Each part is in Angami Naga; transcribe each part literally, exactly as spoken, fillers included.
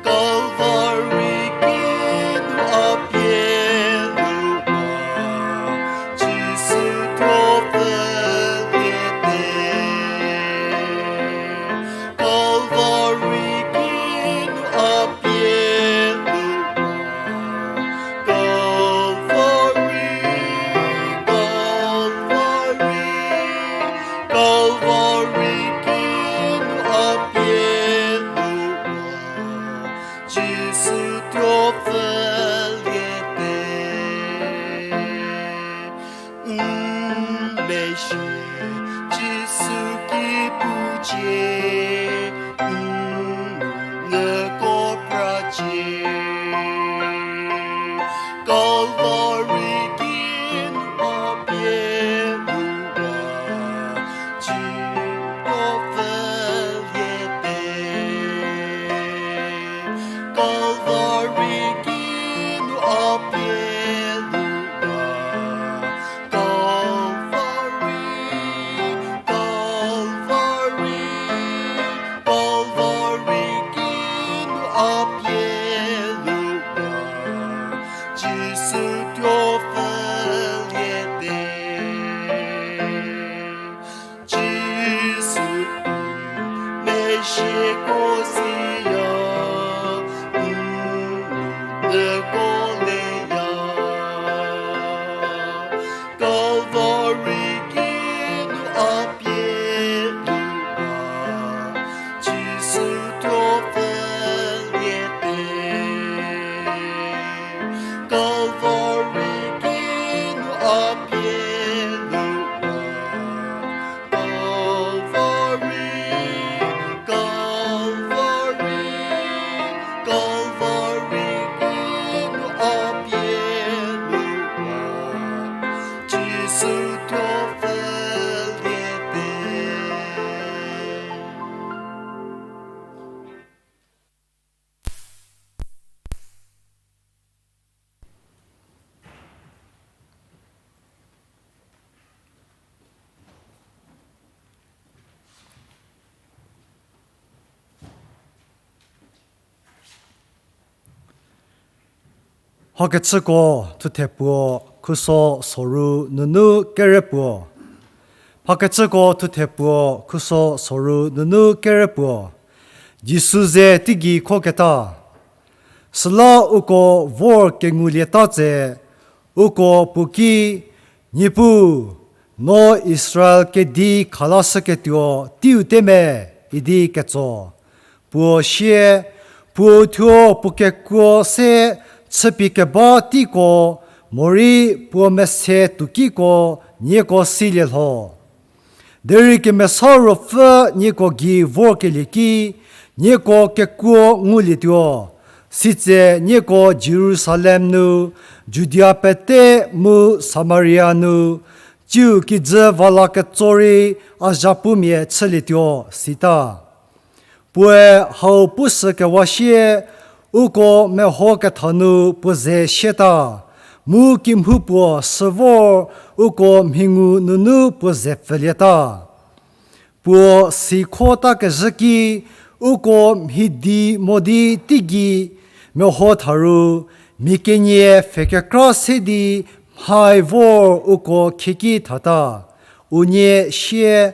Calvary kinu a pie lu Jisu tuo pfülie te. Calvary kinu a pie lu Calvary, Calvary, Calvary kinu a pie lu Jisu tuo pfülie te. N mezhie Jisu ki pucie, n nuoko pracie. Calvary kinu a pie lu Jisu pfülie te. Calvary kinu a pie lu Calvary, Calvary, Calvary kinu a pie lu Jisu tuo pfülie te. Jisu, n mezhieko siya, n nuoko leya. Calvary kinu a pie lu Jisu tuo pfülie te. Calvary kinu a pie lu Calvary, Calvary, Calvary kinu a pie lu Jisu tuo pfülie te. Hakechüko thuthe puo khuso soru nunu kere puo. Hakechüko thuthe puo khuso soru nunu kere puo. Jisu ze teigei khoketa. Süla uko vor kengulieta tse, uko puo ki, Niepuu, no Israel kedi khalashüketuo teiu te me, idi ketso. Puo sie, puo thuo puo kekuo se chüpie keba teiko, morei puo mese tukiko nieko silie lho. Derei Kemesa Ruopfü nieko gei vorkelie ki, nieko kekuo ngulietuo, sitse nieko Jerusalem nu, Judia pete mu Samaria nu, tsiu kijü va la ketso rei a zhapumia chülietuo, sita. Puoe hau pushükewa sie, uko meho ketha nu puo ze sieta, mu kimhu puo süvor uko mhingu nunu puo ze pfülieta. Puo sikhotakezhü ki, uko mhidi mo di teigei meho tha ru, mia kenie pfhe kekra se di mhai vor uko khieki thata. Unie sie,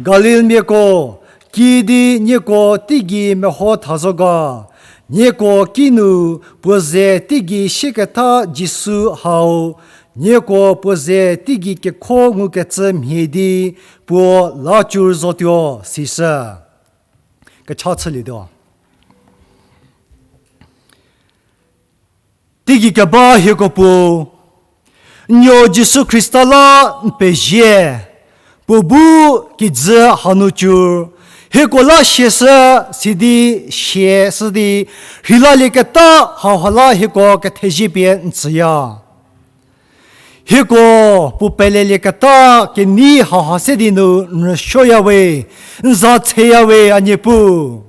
Galilmiako, kiüdi nieko teigei meho tha zo ga? Nieko kinu puo ze teigei sieketa Jisu hau, nieko puo ze teigei kekho ngukecü mhie di puo la cur zotuo, sishü. Kecha chülietuo. Teigei keba hieko Puo, n nuo Jisu Khrista la n pezie, puo bu kijü hanu cur, hieko la siashü sidi, siashü di, rheilalieketa hauha la hieko kethezie pie n tsüya. Hieko puo pelelieketa kenei hauha se di nu n rüsuoya we, n za tseya we, a Niepuu.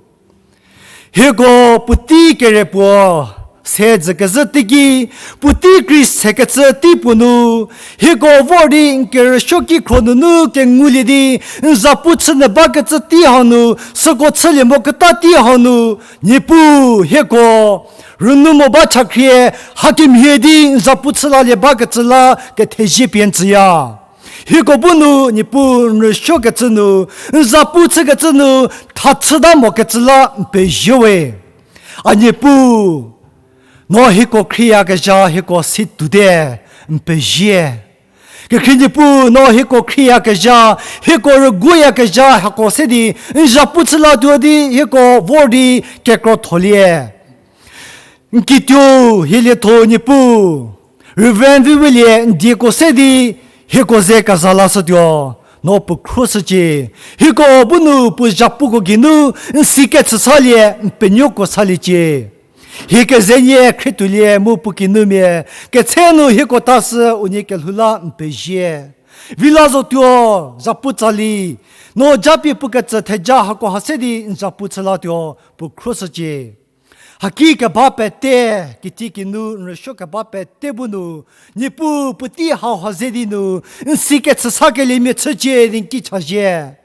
Hieko puotei kere puo se dzükezhü teiki, puotei krei sekecü tei puo nu, hieko vor di n kerüsuo ki khro nunu kengulie di, n zapu chü nyü bakecü tei hau nu, süko chülie moketa tei hau nu, Niepuu hieko, rünu mo ba chakhrie, hakemhie di n zapu chü lalie bakecü la kethezie pie n tsüya. Hieko bu nu, Niepuu n rüsuokecü nu, n zapu chükecü nu, tha chüta mokecü la n pezie we. A Niepuu, no hieko khrieyakezha hieko si tuote, n pezie. Kekhrie Niepuu, no hieko khrieyakezha, hieko rüguoyakezha hako se di, n zapu chü latuo di, hieko vor di kekrotholie. N kituo hie lietho Niepuu, Reverend Vivelie n dieko se di, hieko ze keza lashütuo, no puo khruoshücie. Hieko bu nu puo zhapuko geinu, n si kechü salie, n penuoko saliecie. Hie kezenie khrietuolie mu puo kinumia, ketse nu hieko ta sü unie kelhou la n pezie. Vila zotuo, zapu tsali, no japie puo kecü theja hako ha se di n zapu chü latuo, puo khruoshücie. Haki keba pete, kitiekinu n rüsuo keba pete bu nu, Niepuu puotei hau ha ze di nu, n si kechü sakeliemia chücie di n ki chazie.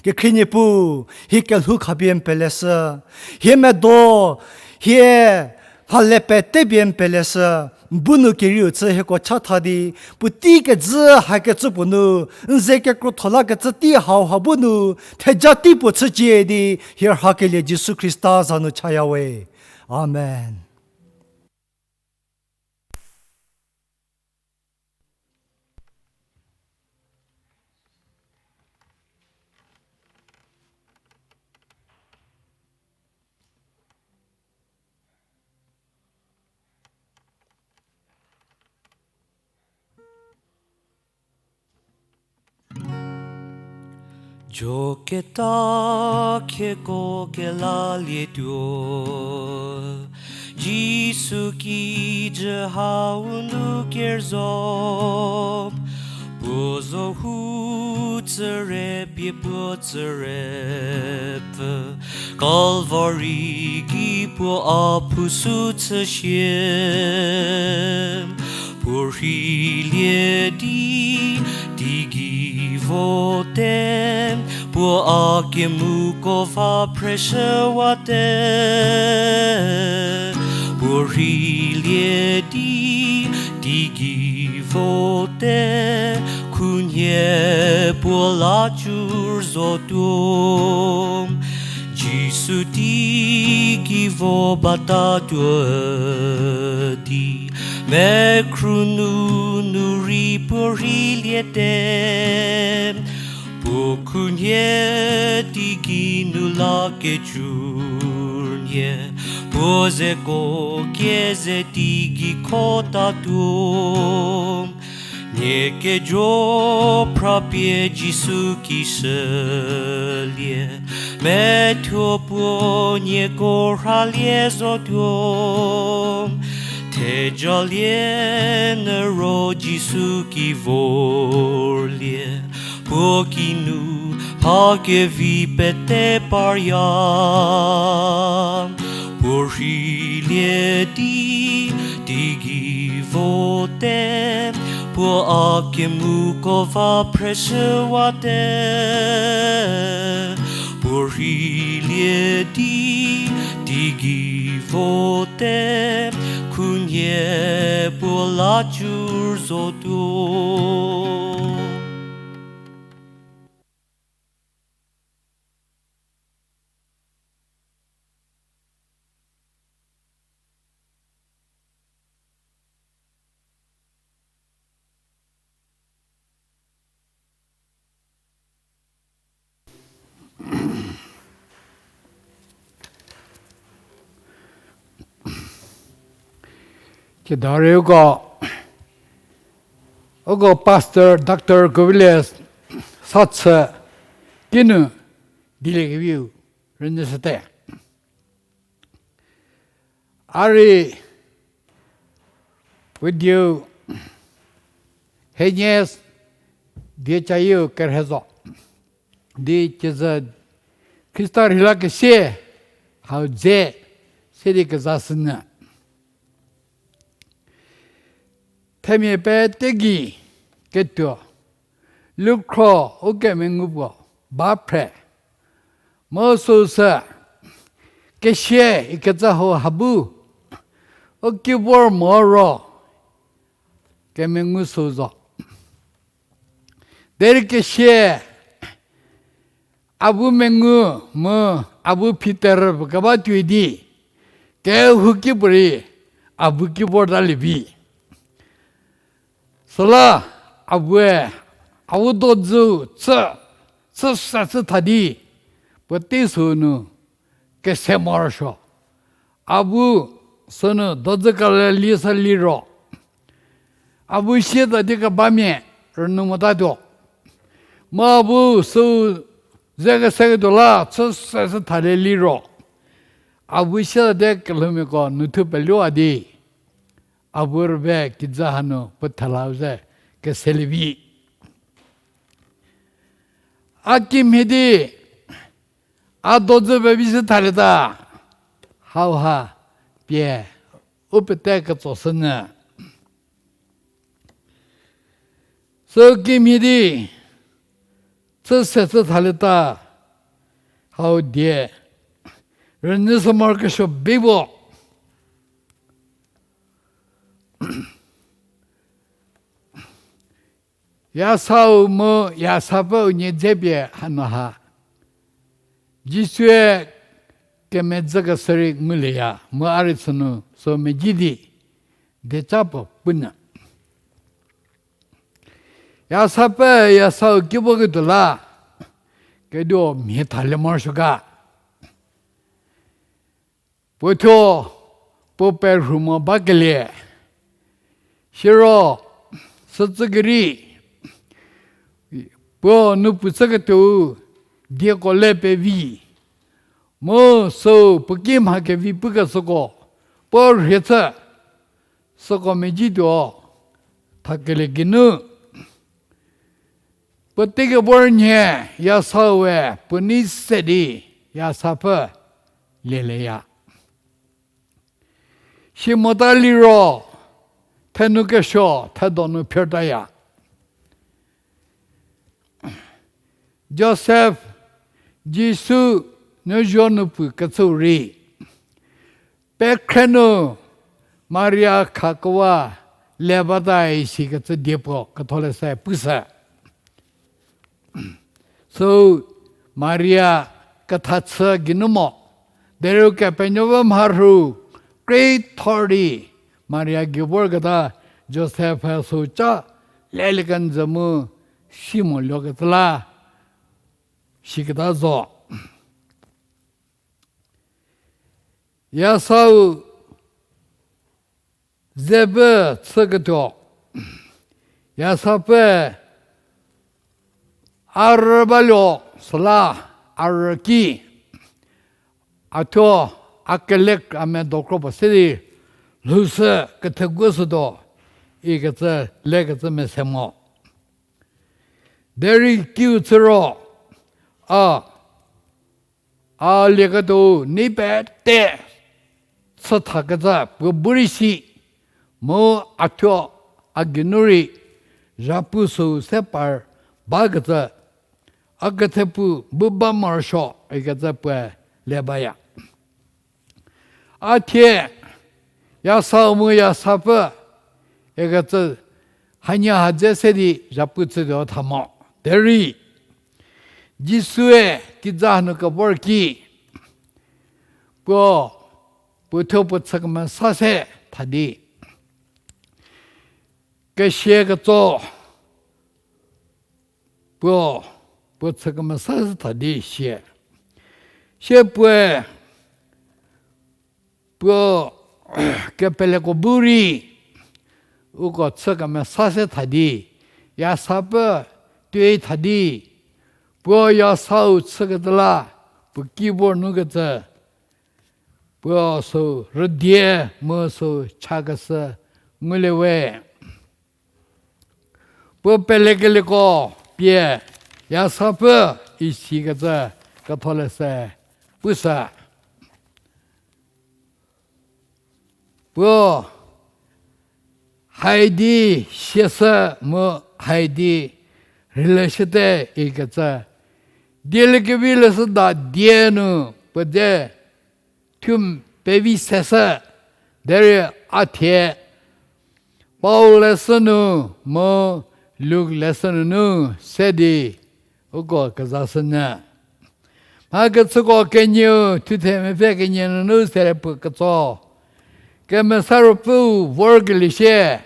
Kekhrie Niepuu, hie kelhou khapie n peleshü, hie medo, hie mhale pete pie n peleshü, n bu nu kerieu chü hieko chatha di, puotei kezhü hakecü puo nu, n ze kekrotho lakecü tei hau ha bu nu, theja tei puo chücie di, hie rhakelie Jisu Khrista za nu chaya we. Amen. Joketa khieko kelalietuo, Jisu kijü hau nu kerüzo, puo zo hu tsüre pie puo tsüre pfü, Kalvari ki puo a phusu chüsie. Puo rheilie di, teigei vote, puo a kemuko va phreshüwate. Puo rheilie di, teigei vote, khunhie puo la cü zotuo. Jisu teigei vo batatuo di, mekhru nunu rei puo rheiliete. Puo khunhie teigei nu la kecü nhie, puo zeko kie ze teigei khotatuo. Nie kejo phrapie Jisu ki shülie, methuo puo nieko rhalie zotuo. Thejalie nyü ro Jisu ki vorlie, puo kinu mha kevi pete parya. Puo rheilie di, teigei vote, puo a kemuko va phreshüwate. Puo rheilie di, teigei vote, khunhie puo la cü zotuo. Kedari uko, uko Pastor Doctor Kuviles sa chü kinu dieliekeviu rünyüshüte. A rei video henie die cayieu kerhei zo di kezü Khrista rheilakesie hau dze se di kezashünyü. themia pete gei ketuo, lukhro u kemengu puo ba phre. Mu süu sü kesia ikecü hau ha bu u ki vor mo ro kemengu süu zo. Derei kesia a bu mengu mu a bu Pitor puo keba tuoi di, kehouki puorei a bu ki vortalie vi. Süla a bue a bu dodzü chü, chü se chü tha di, puotei süu nu kese morosuo. A bu sünu dodzü kale li sa liro, a bu sie ta di kebamia rünu motatuo. Mu a bu süu ze keseketuo la chü se chü thalie liro, a bu sie ta di kelhoumiako nu thu peluo a di, a bu rüve kijü hanu puo thelau ze keselie vi. A kimhie di a dodzü pevi se thalieta, hauha pie u pete ketso shünyü. Sü kimhie di chü se chü thalieta, hau die rünyü sü morokesuo bibo. Yasau mu yasapfü unie dzepie hanu ha, Jisue kemedzükeshü rei ngulieya mu a rei sünu sü mezhie di dieca puo punyü. Yasapfü yasau ki voketuo la, keduo mhie thalie morosuo ga. Puo thuo puo perhu mo bakelie. Siro sütsü kerei puo nu puo chüketuou dieko le pevi. Mu süu puo ki mha kevi pukeshüko puo rhie chü, süko mezhietuo thakelie geinu puotei kevor nhie yasaue puo nei se di yasapfü lieleya. Si mota liro, thenu kesuo thedo nu phirtaya. Josef, Jisu nuozuo nu pu kecüu rei, pekhre nu Maria khakewa le bata isikecü die puo ketholeshü pushü. Süu Maria kethachü geinu mo, derei Ukepenuopfü mharhü kreithor di Maria gei vorketa Josef-e süu ca lelie kenjü mu si mo luokecü la siketa zo. Yasau zepfü chüketuo, yasapfü a rü baluo süla a rü ki, a thuo a kele a medo kro puo se di lhoushü kethegu shütuo ikecü lekecü mese mo. Derei kiu chü ro, a a lieketuou nei pete chüthakecü puo bu rei si, mu a thuo a geinu rei zhapu süu se par bakecü, a kethepu bu ba morosuo ikecü puoe le baya. A thie yasau mu yasapfü ikecü hanie ha dze se di zhapu chütuo tha mo. Derei Jisue kijü hanu kevor ki, puo, puo thuo puo chü kemesa se tha di kesia ketso puo, puo chü kemesa se tha di sie. Sie puoe, puo kepeleko bu rei uko chü kemesa se tha di, yasapfü tuoi tha di, puo yasau chükecü la puo ki vor nukecü, puo süu rüdie mu süu chakeshü ngulie we. Puo pelekelieko pie yasapfü isikecü ketholeshü pushü. Puo Haidi siashü mu haidi rheilashüte ikecü dieliekevi leshüda die nu puo dze thu pevi seshü, derei a thie Paul leshü nu mu Luk leshü nunu se di uko kezashünyü. Mha kechüko kenieu thuthe mepfü kenie nunu sere puo ketso. Kemesa Ruopfüu vorkelie sie,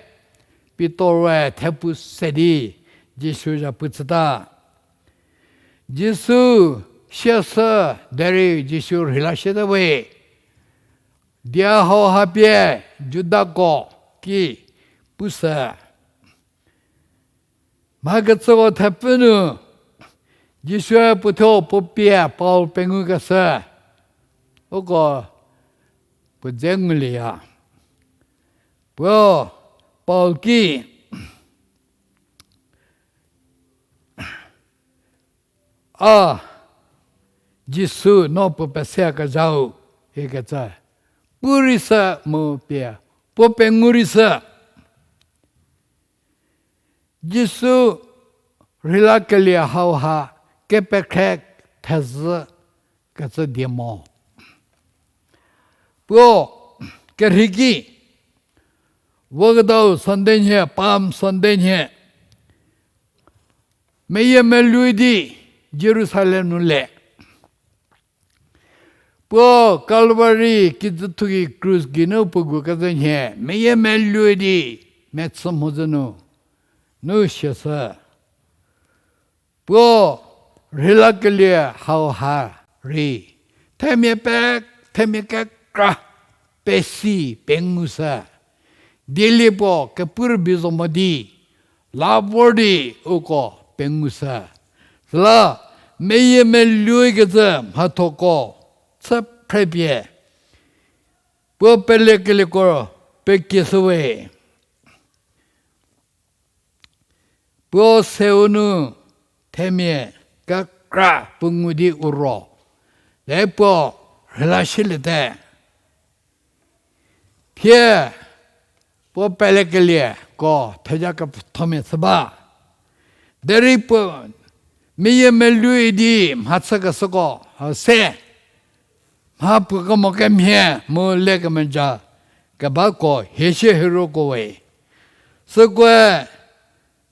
Pitor-e thepu se di Jisu zhapu chüta. Jisu siashü derei Jisu rheilashüte we. Die hauha pie Judako ki pushü. Mha kechüko thepfü nu Jisue puothuo puo pie Paul pengukeshü uko puo dze ngulieya. Puo Paul ki, A Jisu no puo peseyakezhau ikecü pu rei shü mu pie puo pengu rei shü. Jisu rheilakelie hauha kepekhre thezhü kecü die mo. Puo kerhei ki, voketau Sunday nhie, Palm Sunday nhie, meyiemeluo di Jerusalem nu le. Puo Calvary kijüthu gei krus geinu puo gukecü nhie meyiemeluo di mechü mhodzü nu, nu siashü. Puo rheilakelie hauha rei themia pe, themia kekra pesi pengushü. Dielie puo kepu rübei zo mo di, la vor di uko pengushü. Süla meyiemeluoikecü mhathoko chü phrepie puo pelekelieko pekieshüwe. Puo seu nu themia kekra puo ngu di u ro, de puo rheilashüliete. Thie puo pelekelieko theja kethomia chü ba. Derei puo meyiemeluo di mhachükeshüko ha se, mhapuo kemo kemhie mu lekemeja kebako hie sie hie roko we. Sükoe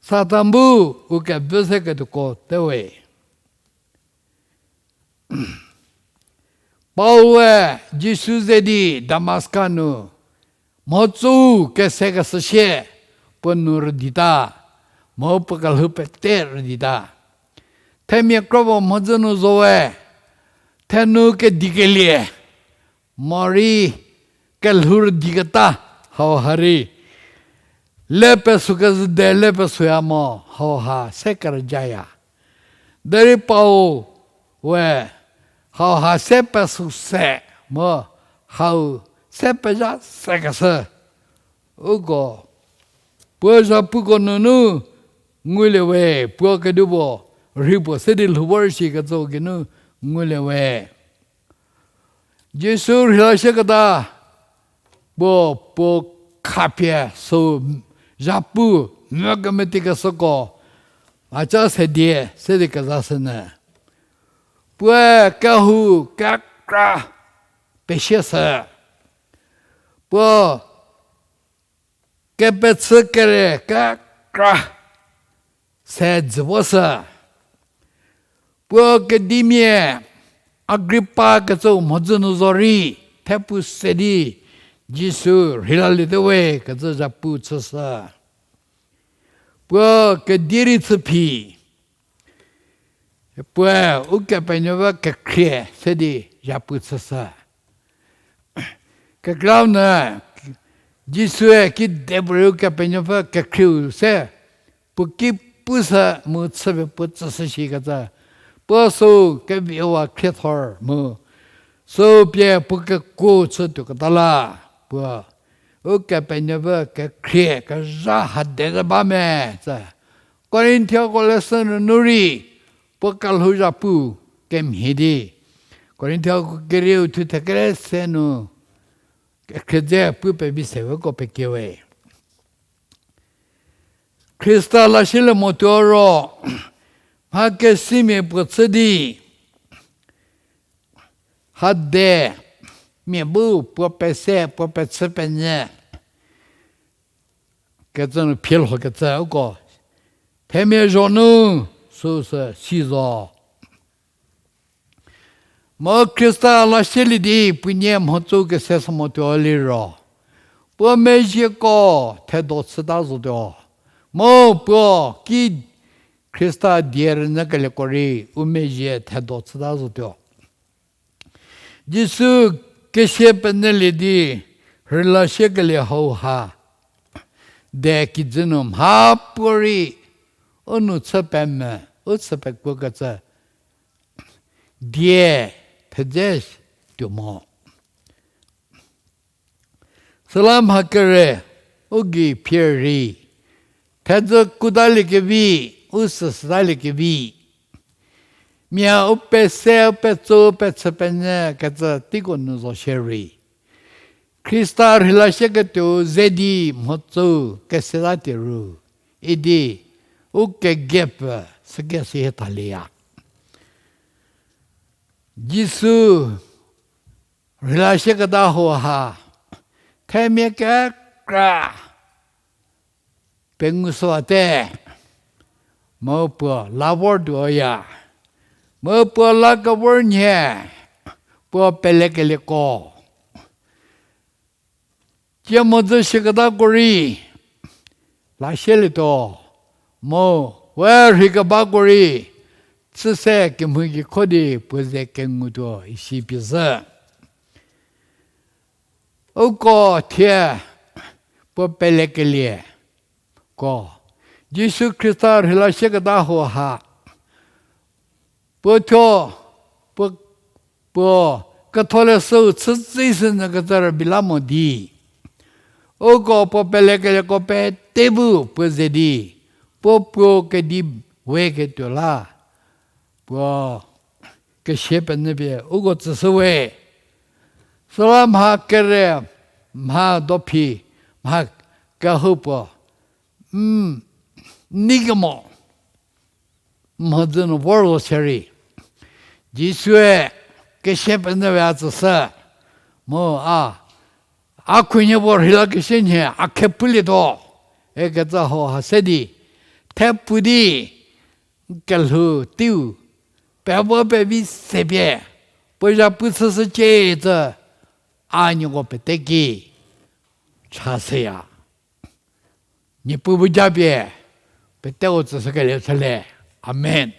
Satan bu u kevü se ketuoko te we. Paul-e Jisu ze di Damaska nu mhodzü kesekeshü sie puo nu rüdita, mu puo kelhou pete rüdita. Themia kropuo mhodzü nu zowe, thenu kedikelie morei kelhou rüdiketa hauha rei, le pesukezhü de le pesuya mo hauha se kerüjaya. Derei Paul we hauha se pesu se mo hau se pezha sekeshü uko puo zhapuko nunu ngulie we, puo kedipuo rhei puo se di lhou vor shikecü geinu ngulie we. Jisu rheilashüketa puo, puo khapie sü zhapu mvü kemetikeshüko a ca se die se di kezashünyü. Puoe kehou kekra pesieshü. Puo kepechü kere kekra se dzü voshü. Puo kedimia Agripa kecü mhodzü nu zo rei, thepu se di Jisu rheilaliete we kecü zhapu chüshü. Puo kedi rei chü phi. Puoe Ukepenuopfü kekhrie se di zhapu chüshü. Kekreilamonyü Jisue kidepuorei Ukepenuopfü kekhrieu se puo ki pushü mu chüpie puo tsüshü shikecü, puo süu keviwa khriethor mu süu pie puo kekuo chütuoketa la, puo Ukepenuopfü kekhrie kezha hade ze ba me tsü Korinthiako leshü nunu rei puo kelhouzha pu kemhie di, Korinthiako kerieu thuthe kere se nu kekhrie dze pu pevi seweko pekie we. Khrista lashülie motuo ro, mha kesimia puo chü di, hade, mia bu puo pese, puo pechü penyü, kecü nu phielho kecü uko, themia zho nu, süsü si zo. Mu Khrista lashülie di puonie mhotsü kese sü motuo liro, puo mezhieko thedo chüta zotuo. Mu puo ki Khrista die rünyükelieko rei u mezhie thedo chüta zotuo. Jisu kesia penyülie di rüla shiekelie hauha, de kijü nu mhapuorei u nou chü peme, u chü pekuokecü die thedze tuo mo. Süla mha kere u gei phie rei, thedzü kutaliekevi, u süsütaliekevi, mia u pese, u petso, u pechü penyü kecü teiko nu zo shierei, Khrista rheilasieketuou ze di mhotsü keseta tie ru, idi u kegepfü sükesü hie thalieya. Jisu rheilasieketa hauha, themia kekra pengushüwate, mu puo la vor tuoya, mu puo la kevor nhie, puo pelekelieko tie mhodzü shiketako rei lasielietuo, mu we rheikebako rei chüse kemhie gei kho di puo ze kengutuo isi pie zhü. Uko thie puo pelekelieko, Jisu Khrista rheilasieketa hauha, puo thuo, puo, puo ketholeshüu chütsüshü nyü kecü rübei la mo di, uko puo pelekelieko pete bu puo ze di, puo puo kedi we ketuo la, puo kesia penyü pie uko tsüshü we. Süla mha kere, mha dophi, mha kehoupuo, n, nei kemo mhodzü nu vor zo shierei, Jisue kesia penyü we a tsüshü, mu a, a khunhie puo rheilakesie nhie a khepulietuo, ikecü hauha se di, thepu di, n kelhou teiu, pevo pevi se pie, puo zhapu chüshücie icü, a nieko pete ki cha shüya. Niepuu bu japie, peteko tsüshükelie chülie. Amen.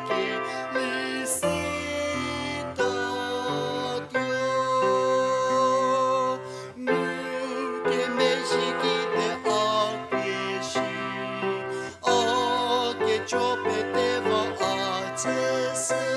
Keli si ta tuo, mu kemezhie ki te a pie shi, a kecho pete va a tsüshü.